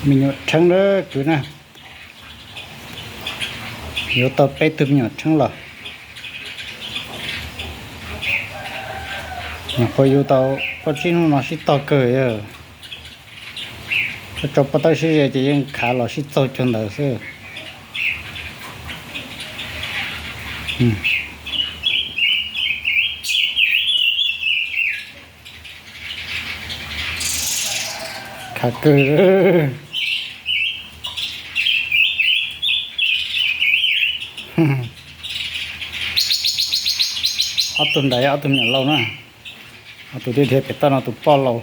ມີຫຍວດເທິງເດີ ຄືນະ ຢູ່ຕໍ່ໄປຕື່ມຫຍວດເທິງລະ ຍັງພໍຢູ່ຕໍ່ ກໍຊິໜູນອນຊິຕໍ່ເກີຍເອີ ກໍຈະບໍ່ຕ້ອງຊິເຈຍັງຂາຫຼໍຊິໂຕຈົນໄດ້ເຊີ ອືມ. ຂາເກີ ເອົາຕຸ່ມໃດ ເອົາຕຸ່ມຫຍັງເລົ່ານະ ເອົາຕຸ່ມເດັດເຮັດໄປຕ້ອນ ເອົາຕຸ່ມປ້ອນເຮົາ.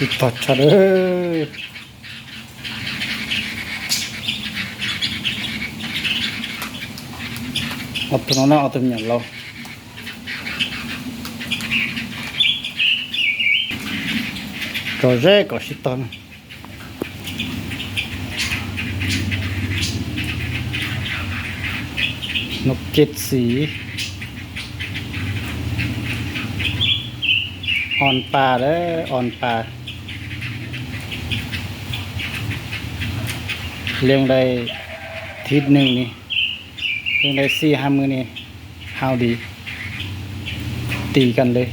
ຊິຕັດຊະເດີ ເອົາໂຕນັ້ນເນາະ ເອົາໂຕຫຍັງລາວ ກໍແລະກໍຊິຕັດ ນົກເຈັດສີ ອ່ອນປ່າເດີ ອ່ອນປ່າ ລ້ຽງໄດ້ທິດໜຶ່ງນີ້ ຍັງໄດ້ສີ່ຫ້າມື້ນີ້ ຫ້າວດີ ຕີກັນເລີຍ.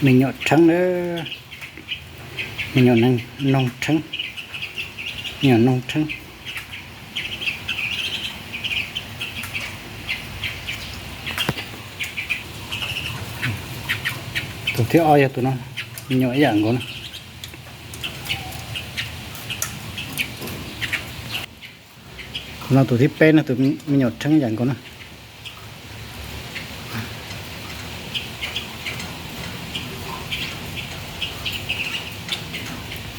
ມີຫຍອດເທິງເດີ ມີຫຍອດໜຶ່ງ ໜົງເທິງ ມີຫຍອດໜົງເທິງ. ໂຕທີ່ເອົາຢູ່ໂຕນັ້ນ ມີຫຍອດອີ່ຫຍັງກ່ອນນະ. ລອງໂຕທີ່ແປດນະ ໂຕມີຫຍອດເທິງອີ່ຫຍັງກ່ອນນະ.